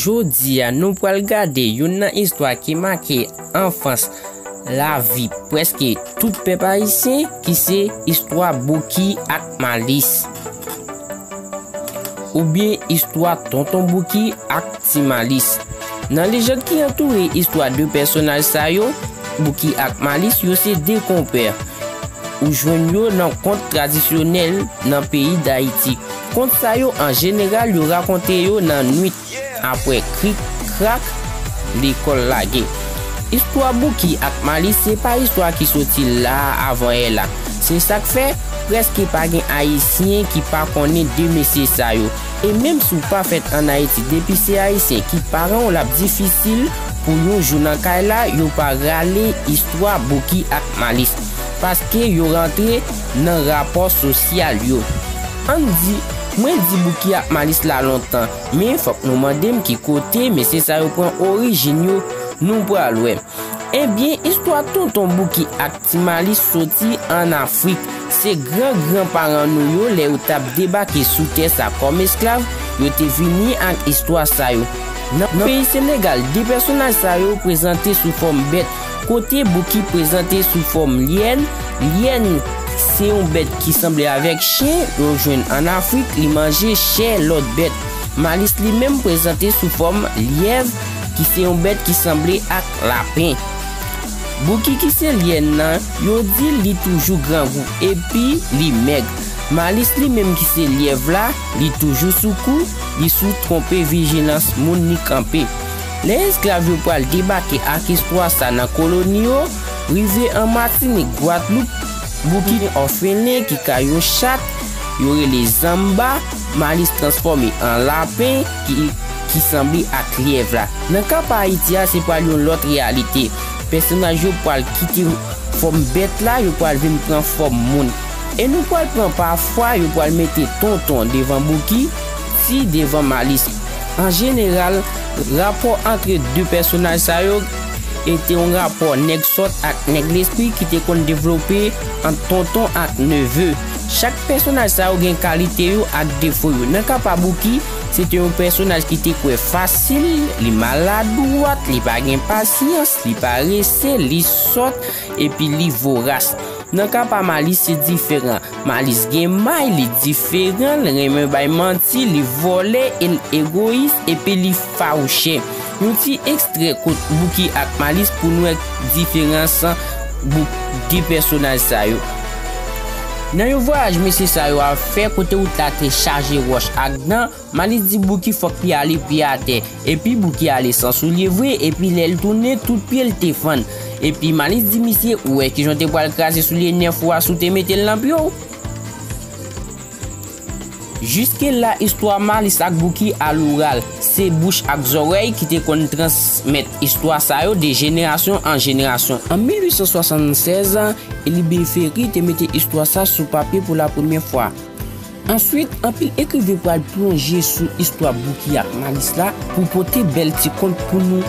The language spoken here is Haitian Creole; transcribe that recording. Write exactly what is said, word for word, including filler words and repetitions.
Jodi a, nou pral gade youn nan istwa ki make anfans, lavi prèske tout pèp ayisyen, ki se istwa Bouki ak Malis, oubyen istwa Tonton Bouki ak Ti Malis. Nan lejand ki antoure istwa de pèsonaj sa yo, Bouki ak Malis, yo se de konpè. Ou jwenn yo nan kont tradisyonèl nan peyi Dayiti. Kont sa yo, an jeneral, yo rakonte yo nan nwit, apre krik krak, lekòl lage. Istwa Bouki ak Malis se pa istwa ki soti la a avan yè la. Se sa k fè, prèske pa gen Ayisyen ki pa konnen de mesye sa yo. E menm si w pa fèt ann Ayiti, depi se Ayisyen ki paran w, l ap difisil pou yon jou nan kay la, yo pa rale istwa Bouki ak Malis, paske yo rantre nan rapò sosyal yo. Ann di, mwen di Bouki ak Malis la lontan, men fòk nou mande m ki kote mesye sa yo pran orijin yo, nou pral wè. Ebyen, istwa Tonton Bouki ak Ti Malis soti ann Afrik. Se gran gran paran nou yo, lè yo t ap debake sou tè sa kòm esklav, yo te vini ak istwa sa yo. Nan, nan peyi Senegal, de pèsonaj sa yo prezante sou fòm bèt, kote Bouki prezante sou fòm lyèn. Lyèn se yon bèt ki sanble avèk chen, yo jwenn ann Afrik, li manje chè lòt bèt. Malis li menm prezante sou fòm lyèv, ki se yon bèt ki sanble ak lapen. Bouki ki se lyèn nan, yo di li toujou grangou epi li mèg. Malis li menm ki se lyèv la, li toujou sou kou, li sou twonpe vijilans moun li kanpe. Lè esklav yo pral debake ak istwa sa nan koloni yo, rive an Matinik, Gwadloup, Bouki gen òfelen ki ka yon chat, yo rele Zanba, Malis transfòme an lapen ki, ki sanble ak lyèv la. Nan ka pa Ayiti a, se pral yon lòt reyalite. Pèsonaj yo pral kite fòm bèt la, yo pral vin pran fòm moun. E nou pral pran pafwa, yo pral mete Tonton devan Bouki, Ti devan Malis. An jeneral, rapò antre de pèsonaj sa yo e te yon rapò nèg sòt ak nèg lespri ki te konn devlope ant tonton ak neve. Chak pèsonaj sa yo gen kalite yo ak defo yo. Nan ka pa Bouki, se te yon pèsonaj ki te kwè fasil, li maladwat, li pa gen pasyans, li parese, li sòt, epi li voras. Nan ka pa Malis, se diferan. Malis gen may, li diferan, li renmen bay manti, li vòlè, e l egoyis, epi li fawouchè. Yon ti ekstrè kot Bouki ak Malis pou n wè diferans bouk de pèsonaj sa yo. Nan yon vwayaj mesye sa yo ap fè kote wout la te chaje wòch ak dan, Malis di Bouki fòk li ale pye atè. Epi Bouki ale san soulye vre, epi lè l tounen, tout pye l te fann. Epi Malis di misye, ou wè kijan w te pral kraze soulye nèf ou a si w te mete l nan pye w? Jiske la, istwa Malis ak Bouki aloral. Se bouch ak zòrèy ki te konn transmèt istwa sa yo de jenerasyon an jenerasyon. An mil uit san swasannsèz, Élie Ferry te mete istwa sa sou papye pou lapremyè fwa. Answit, anpil ekriven pral plonje sou istwa Bouki ak Malis la pou pote bèl ti kont pou nou.